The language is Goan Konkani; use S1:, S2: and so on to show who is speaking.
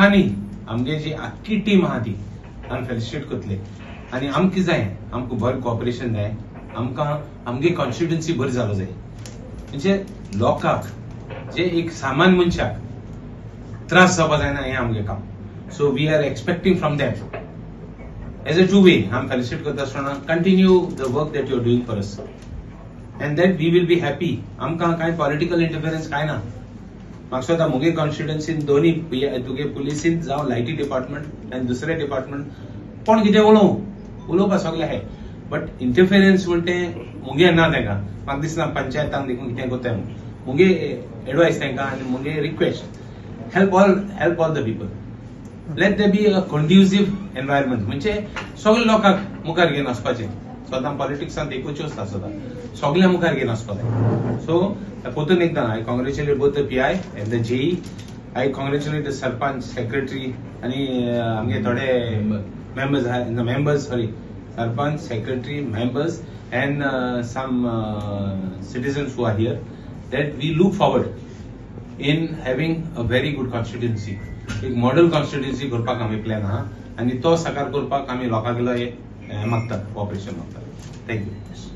S1: सगळ्यांनी, आमगे जी आख्खी टीम आहा ती आमी फेलिसिटेट करतले. आनी आमकां जाय, आमकां बरें कॉपरेशन जाय. आमकां आमगे कॉन्स्टिट्युन्सी बरी जालो जाय, म्हणजे लोकांक, जे एक सामान्य मनशाक त्रास जावपा जायना, हें आमगें काम. So we are expecting from them as a two way. आमी फेलिसिटेट करता आसतना, continue the work that you are doing for us and that we will be happy. आमकां कांय पॉलिटिकल इंटरफिरन्स कांय ना. म्हाका सुद्दां मुगे कॉन्स्टिट्युन्सीन दोनी तुगे पुलिसीन जावं लायटी डिपार्टमेंट आनी दुसरे डिपार्टमेंट, कोण कितें उलोवं, उलोवपा सगळे आहाय, बट इंटरफिरन्स म्हण तें मुगे ना तांकां. म्हाका दिसना पंचायतान देखून कितें करताय म्हूण. मुगे एडवायस तांकां आनी मुगे request, help all the people. Let there be a conducive environment, म्हणजे सगळे लोकांक मुखार घेवन वचपाचें. सदां पॉलिटिक्सांत एकूच आसता, सदां सगळ्या मुखार घेवन वचपाक जाय. सो परतून एकदां I congratulate both the PI and the JE. I congratulate the sarpanch, secretary आनी आमगे थोडे members, members, sorry, sarpanch, secretary, members and some citizens who are here, that we look forward in having a very good constituency. एक मॉडेल कॉन्स्टिट्युन्सी करपाक आमी प्लॅन आहा आनी तो साकार करपाक आमी लोकां गेलो हें मागतात, कॉपरेशन मागतात. Thank you.